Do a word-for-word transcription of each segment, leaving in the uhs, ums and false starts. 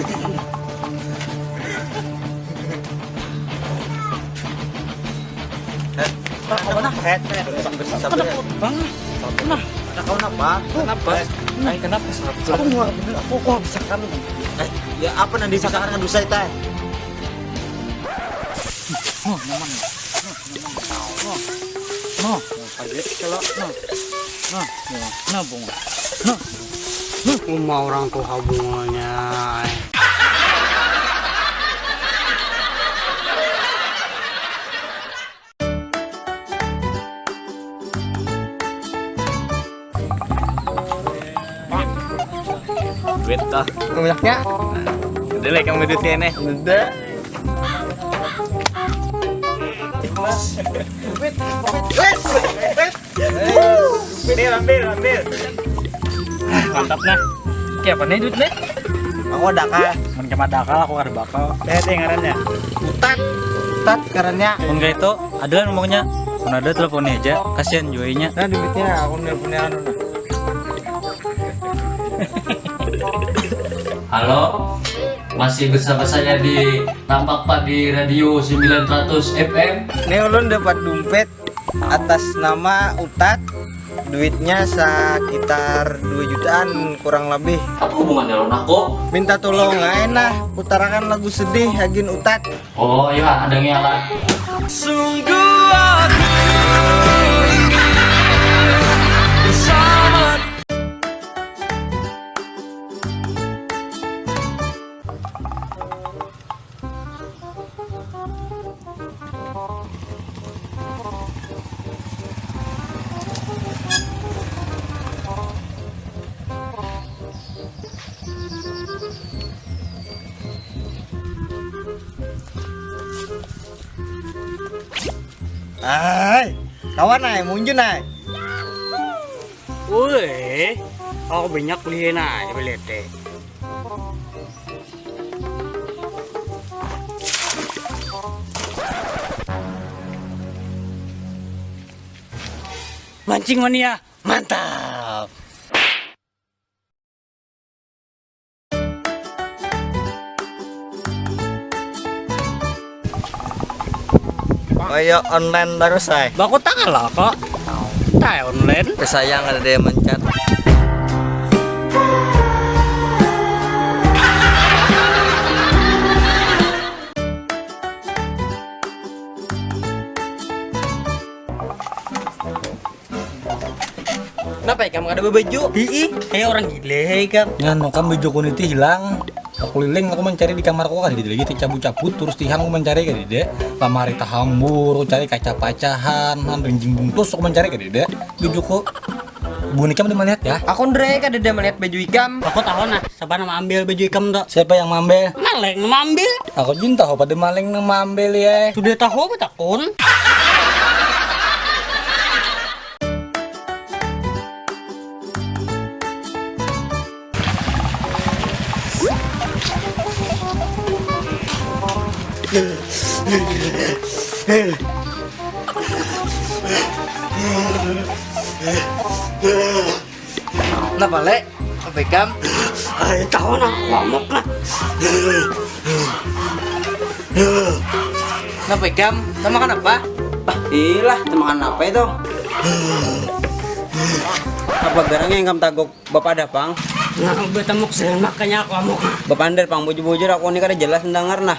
Nah, kawan nah. Sabar, sabar. Kenapa? Bang. Kenapa? Kenapa? Ay, kenapa? Aku mual bener, aku kok bisa kami. Eh, ya apa nanti bisa kan dusa itu? Nah, nyaman. Nah, nyaman. Nah, nah, nah, nah, nah, bunga. Nah, nah, bunga. Nah, nah. Uma orang tuha bunganya. Duit tuh. Banyaknya. Udah lah, kamu duitnya nih. Udah. Ambil, ambil, ambil. Mantap nah. Kayak apa nih duit nih? Aku ada kah? Mun cuma ada kah, aku ada bakal. Eh, itu ngarannya. Utat. Utat ngarannya. Mun kayak itu, ada lah nomornya. Mun ada, teleponnya aja. Kasihan juainya. Nah, duitnya aku nelponnya anu nah. Halo, masih bersama saya di Tampak Pak di Radio sembilan ratus F M. Ini ulun dapat dompet atas nama Utat, duitnya sekitar dua jutaan kurang lebih. Apa hubungannya lo nako? Minta tolong aja nah, putarakan lagu sedih Agin Utat. Oh iya, ada ngelah. Sungguh aku bersama. Hai, kawan ai, munjun ai. Woi, aku banyak beli aja belete. Mancing mania, mantap. Ayo online terus ay. Baku tak kalah kok. Tai online. Kesayang ada dia mencet. Kenapa ikam kada babaju? Ii, kayak orang gila ikam. Nganu kam, baju kuniti hilang. Aku liling, aku mencari di kamarku kan, di lagi tercabut-cabut terus tihang aku mencari kan, dede. Lamari tahambur, aku cari kaca pacahan, han rinjing buntus aku mencari kan, dede. Bajuku. Bun ikam udah melihat ya? Aku ndre kada ada melihat baju ikam. Aku tahu nah, siapa nama ambil baju ikam tuh? Siapa yang mambil? Maling nama ambil. Aku jin tahu pada maling nama ambil ya. Sudah tahu apa takun? Napa le? Apa ikam? Ay, tahu nah, wamuk nah. Napa ikam? Tamakan apa? Ah, ilah, tamakan apa itu? Apa garang yang ikam taguk? Bapak ada pang? Nah, ubat amuk silen makanya aku amuk nah. Bapak Ander pang, bujur-bujur aku ni kada jelas mendengar nah.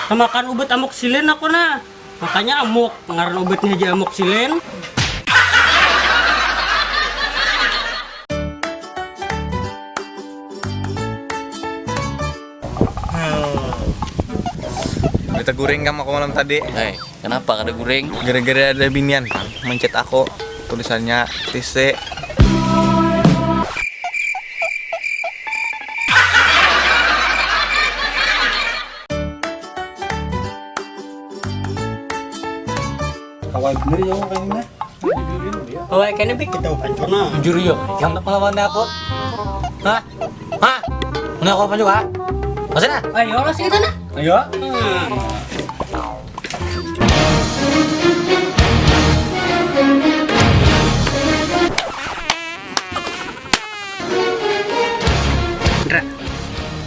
Tamakan ubat amuk silen aku nah. Makanya amuk, ngaran ubatnya aja amuk silen. Kita guring kamu aku malam tadi. Hei, kenapa kada guring? Gara-gara ada binian pang mencet aku, tulisannya T C. Kawai bener ya kayaknya. Kawai kayaknya bikin tahu pancuna. Jujur yo, yang tak melawan aku. Hah? Hah? Mana aku pancuna? Masa nah? Ayo lah sih kita nah. Ayo. Hmm. Indra,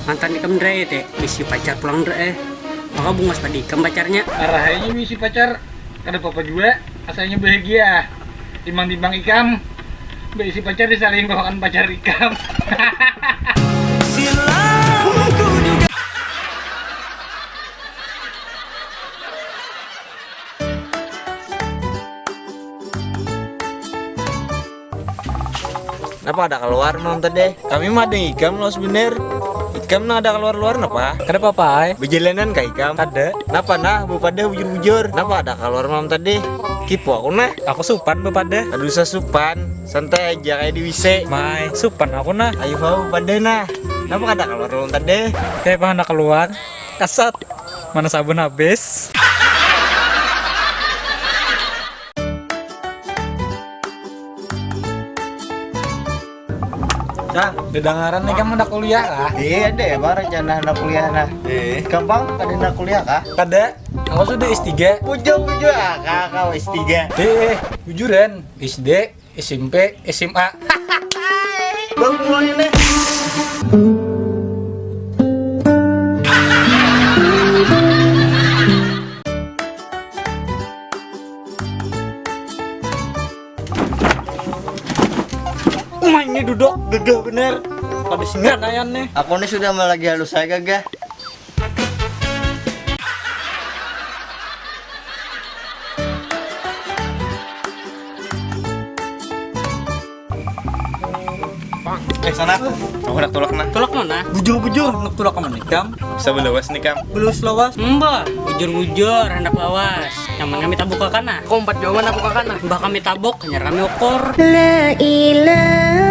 mantan Ikam Dre teh bisi pacar pulang Dre eh. Maka bungas pada ikam pacarnya. Arah aja bisi pacar, kada apa-apa juga, asalnya bahagia. Timbang-timbang ikam bisi pacar disalingkuhakan pacar ikam. Napa kada kaluar malam tadi? Kami mah ada ikam lawas bener. Ikam nang ada kaluar-luar napa? Kada papa ai. Bejalanan kah ikam? Kada. Napa nah bepadah bujur-bujur? Napa kada kaluar malam tadi? Kipu aku nah. Aku supan bepadah. Kada usah supan, santai aja kayak di W C. Mai, supan aku nah. Ayo hau bepadah nah. Napa kada kaluar malam tadi? Kayak pahana keluar. Kasat. Mana sabun habis? Cang, kedengaran nih kamu udah kuliah kah? Iya deh, apa rencana anak kuliah nah? Eh, gampang ada anak kuliah kah? Kada, aku sudah S tiga. Bujur bujur ah, kakak S tiga. Eh, eh, bujuran, S D, S M P, S M A. Baru mulai nih. Umah ini duduk gagah bener. Pada singan ayan nih. Aku nih sudah lagi halus saya gagah. Eh sana, aku nak tulak nah. Tulak mana? Bujur-bujur nak tulak ke mana ikam? Bisa belawas nih kam. Belus lawas. Mbah, bujur-bujur hendak lawas. Nyaman kami tabuk ke kana. Kompat jawaban aku ke kana. Mbah kami tabuk, hanyar kami ukur. La ilaha